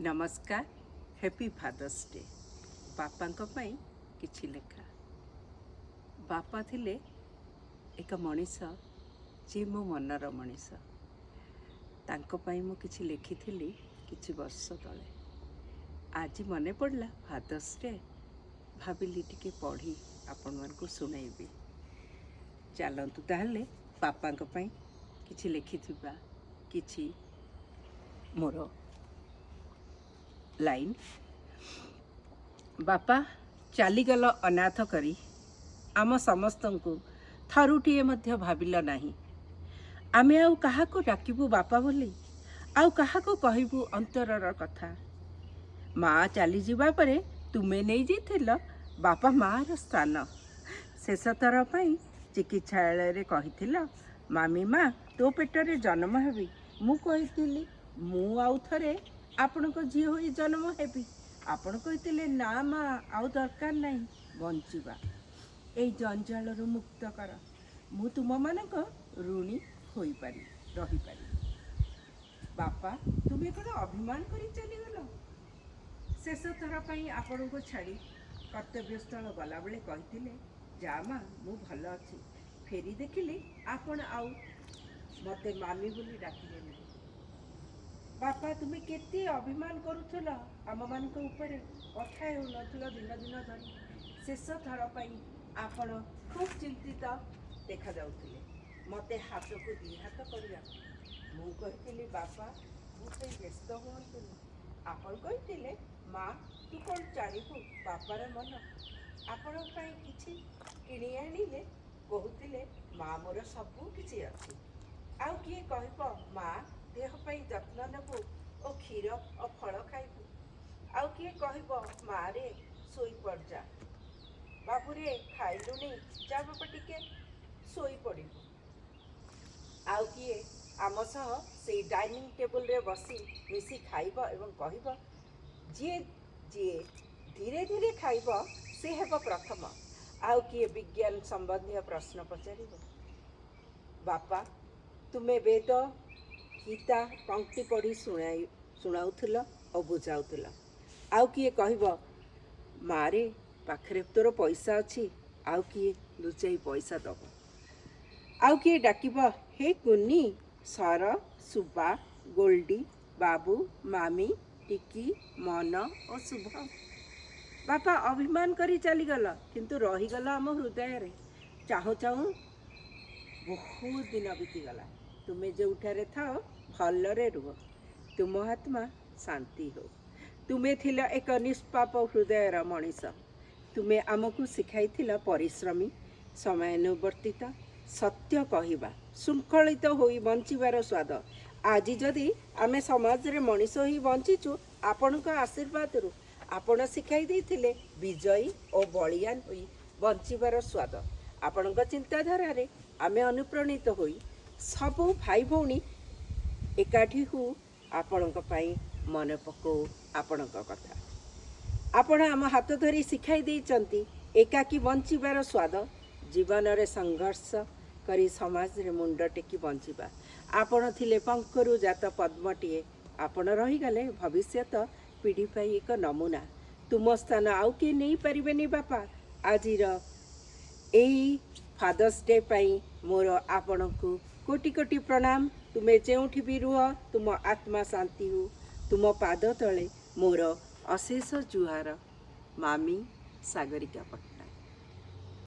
ନମସ୍କାର, happy fathers day. ବାପାଙ୍କ ପାଇଁ କିଛି ଲେଖା। ବାପା ଥିଲେ ଏକ ମଣିଷ, ଯିଏ ମୋ ମନର ମଣିଷ। ତାଙ୍କ ପାଇଁ ମୁଁ କିଛି ଲେଖିଥିଲି କିଛି ବର୍ଷ ତଳେ। ଆଜି ମନେ ପଡ଼ିଲା ଫାଦର୍ସ ଡେ, ଭାବିଲି ଟିକେ ପଢ଼ି ଆପଣମାନଙ୍କୁ ଶୁଣାଇବି। ଚାଲନ୍ତୁ ତାହେଲେ, ବାପାଙ୍କ ପାଇଁ କିଛି ଲେଖିଥିବା କିଛି ମୋର ଲାଇନ୍। ବାପା, ଚାଲିଗଲ ଅନାଥ କରି ଆମ ସମସ୍ତଙ୍କୁ। ଥରୁଟିଏ ମଧ୍ୟ ଭାବିଲ ନାହିଁ। ଆମେ ଆଉ କାହାକୁ ଡାକିବୁ ବାପା ବୋଲି? ଆଉ କାହାକୁ କହିବୁ ଅନ୍ତରର କଥା? ମା ଚାଲିଯିବା ପରେ ତୁମେ ନେଇଯାଇଥିଲ ବାପା ମାଆର ସ୍ଥାନ। ଶେଷଥର ପାଇଁ ଚିକିତ୍ସାଳୟରେ କହିଥିଲ, "ମାମି ମା, ତୋ ପେଟରେ ଜନ୍ମ ହେବି।" ମୁଁ କହିଥିଲି, "ମୁଁ ଆଉ ଥରେ ଆପଣଙ୍କ ଝିଅ ହୋଇ ଜନ୍ମ ହେବି।" ଆପଣ କହିଥିଲେ, "ନା ମା, ଆଉ ଦରକାର ନାହିଁ ବଞ୍ଚିବା। ଏଇ ଜଞ୍ଜାଳରୁ ମୁକ୍ତ କର। ମୁଁ ତୁମମାନଙ୍କ ଋଣୀ ହୋଇପାରି ରହିପାରିବି।" ବାପା, ତୁମେ କ'ଣ ଅଭିମାନ କରି ଚାଲିଗଲ? ଶେଷ ଥର ପାଇଁ ଆପଣଙ୍କୁ ଛାଡ଼ି କର୍ତ୍ତବ୍ୟସ୍ଥଳ ଗଲାବେଳେ କହିଥିଲେ, "ଯା ମା, ମୁଁ ଭଲ ଅଛି।" ଫେରି ଦେଖିଲି ଆପଣ ଆଉ ମୋତେ ମାମି ବୋଲି ଡାକିଲେ ନାହିଁ। ବାପା, ତୁମେ କେତେ ଅଭିମାନ କରୁଥିଲ ଆମମାନଙ୍କ ଉପରେ। କଥା ହେଉନଥିଲ ଦିନ ଦିନ ଧରି। ଶେଷ ଥର ପାଇଁ ଆପଣ ଖୁବ୍ ଚିନ୍ତିତ ଦେଖାଯାଉଥିଲେ ମୋତେ ହାତକୁ ଦି ହାତ କରିବାକୁ। ମୁଁ କହିଥିଲି, "ବାପା, ମୋ ପାଇଁ ବ୍ୟସ୍ତ ହୁଅନ୍ତୁନି।" ଆପଣ କହିଥିଲେ, "ମା, ତୁ କ'ଣ ଜାଣିବୁ ବାପାର ମନ?" ଆପଣଙ୍କ ପାଇଁ କିଛି କିଣି ଆଣିଲେ କହୁଥିଲେ, "ମା, ମୋର ସବୁ କିଛି ଅଛି।" ଆଉ କିଏ କହିବ, "ମା, ଦେହ ପାଇଁ ଯତ୍ନ ନେବୁ ଓ କ୍ଷୀର ଓ ଫଳ ଖାଇବୁ।" ଆଉ କିଏ କହିବ, "ମାରେ, ଶୋଇପଡ଼ ଯା। ବାବୁରେ, ଖାଇଲୁଣି? ଯା ବାପା, ଟିକେ ଶୋଇପଡ଼ିବୁ।" ଆଉ କିଏ ଆମ ସହ ସେଇ ଡାଇନିଂ ଟେବୁଲରେ ବସି ମିଶି ଖାଇବ ଏବଂ କହିବ, "ଯିଏ ଯିଏ ଧୀରେ ଧୀରେ ଖାଇବ, ସେ ହେବ ପ୍ରଥମ।" ଆଉ କିଏ ବିଜ୍ଞାନ ସମ୍ବନ୍ଧୀୟ ପ୍ରଶ୍ନ ପଚାରିବ। ବାପା, ତୁମେ ବେଦ ଗୀତା ପଙ୍କ୍ତି ପଢ଼ି ଶୁଣାଉଥିଲ ଓ ବୁଝାଉଥିଲ। ଆଉ କିଏ କହିବ, "ମାରେ, ପାଖରେ ତୋର ପଇସା ଅଛି।" ଆଉ କିଏ ଲୁଚାଇ ପଇସା ଦବ। ଆଉ କିଏ ଡାକିବ, "ହେ କୁନି, ସର, ସୁବା, ଗୋଲ୍ଡି, ବାବୁ, ମାମି, ଟିକି, ମନ ଓ ଶୁଭ।" ବାପା, ଅଭିମାନ କରି ଚାଲିଗଲ, କିନ୍ତୁ ରହିଗଲ ଆମ ହୃଦୟରେ। ଚାହୁଁ ଚାହୁଁ ବହୁତ ଦିନ ବିତିଗଲା। ତୁମେ ଯେଉଁଠାରେ ଥାଅ, ଭଲରେ ରୁହ। ତୁମ ଆତ୍ମା ଶାନ୍ତି ହଉ। ତୁମେ ଥିଲ ଏକ ନିଷ୍ପାପ ହୃଦୟର ମଣିଷ। ତୁମେ ଆମକୁ ଶିଖାଇଥିଲ ପରିଶ୍ରମୀ, ସମୟାନୁବର୍ତ୍ତିତ, ସତ୍ୟ କହିବା, ଶୃଙ୍ଖଳିତ ହୋଇ ବଞ୍ଚିବାର ସ୍ୱାଦ। ଆଜି ଯଦି ଆମେ ସମାଜରେ ମଣିଷ ହୋଇ ବଞ୍ଚିଛୁ, ଆପଣଙ୍କ ଆଶୀର୍ବାଦରୁ। ଆପଣ ଶିଖାଇ ଦେଇଥିଲେ ବିଜୟୀ ଓ ବଳିଆନ ହୋଇ ବଞ୍ଚିବାର ସ୍ୱାଦ। ଆପଣଙ୍କ ଚିନ୍ତାଧାରାରେ ଆମେ ଅନୁପ୍ରାଣିତ ହୋଇ ସବୁ ଭାଇ ଭଉଣୀ ଏକାଠି ହଉ, ଆପଣଙ୍କ ପାଇଁ ମନେ ପକାଉ ଆପଣଙ୍କ କଥା। ଆପଣ ଆମ ହାତ ଧରି ଶିଖାଇ ଦେଇଛନ୍ତି ଏକାକୀ ବଞ୍ଚିବାର ସ୍ୱାଦ, ଜୀବନରେ ସଂଘର୍ଷ କରି ସମାଜରେ ମୁଣ୍ଡ ଟେକି ବଞ୍ଚିବା। ଆପଣ ଥିଲେ ପଙ୍କରୁ ଜାତ ପଦ୍ମଟିଏ। ଆପଣ ରହିଗଲେ ଭବିଷ୍ୟତ ପିଢ଼ି ପାଇଁ ଏକ ନମୁନା। ତୁମ ସ୍ଥାନ ଆଉ କିଏ ନେଇପାରିବେନି ବାପା। ଆଜିର ଏଇ ଫାଦର୍ସ ଡେ ପାଇଁ ମୋର ଆପଣଙ୍କୁ କୋଟି କୋଟି ପ୍ରଣାମ। ତୁମେ ଯେଉଁଠି ବି ରୁହ, ତୁମ ଆତ୍ମା ଶାନ୍ତି ହଉ। ତୁମ ପାଦ ତଳେ ମୋର ଅଶେଷ ଜୁହାର। ମାମି ସାଗରିକା ପଟ୍ଟନାୟକ।